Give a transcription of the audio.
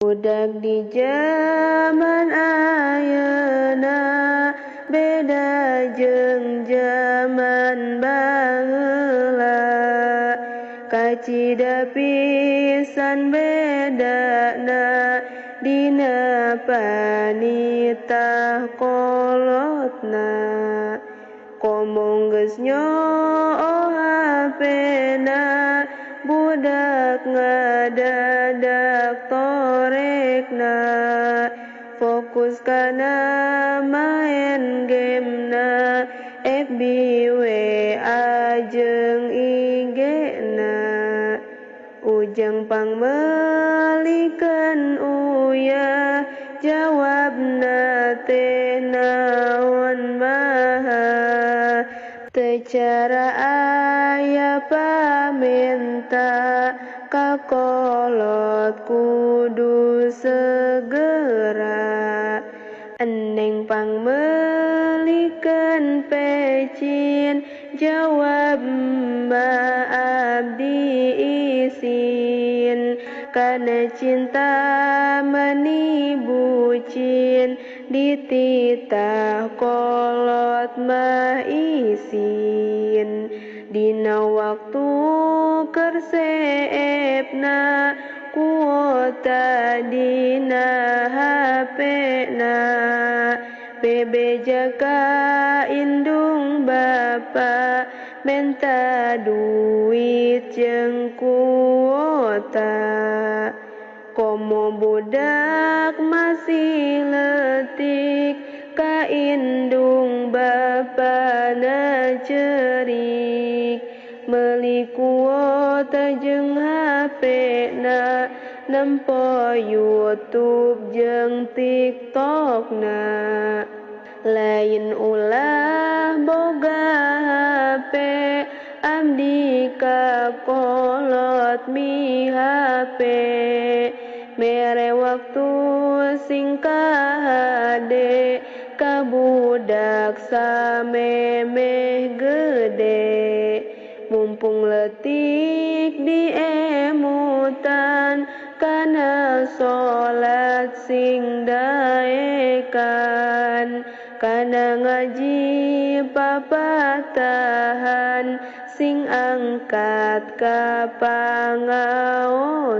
Budak di jaman ayeuna beda jeung jaman baheula, kacida pisan bedana dina panitah kolotna. Komo geus nyoo HP-na, budak ngadadak torekna, fokus kana maen gamena, FB WA jeung IG-na. Ujang pangmeulikeun uyah, jawabna teh naon maha. Teu cara aya pamenta ka kolot kudu segera. Eneng pangmeulikeun pecin, jawab ma abdi isin. Kana cinta meni bucin, dititah kolot mah isin. Dina waktu keur seepna, kuota dina HP-na. Bebeja ka indung bapa, menta duit jeung kuota. Komo budak masih leutik, ka indung bapana cerik. Meuli kuota jeung HP-na, nempo YouTube jeung TikTok-na. Lain ulah boga HP, abdi ka kolot mi HP. Mere waktu sing kahade, ka budak samemeh gede. Mumpung leutik diemutan, kana salat sing daekan. Kana ngaji papatahan, sing angkat ka pangaosan.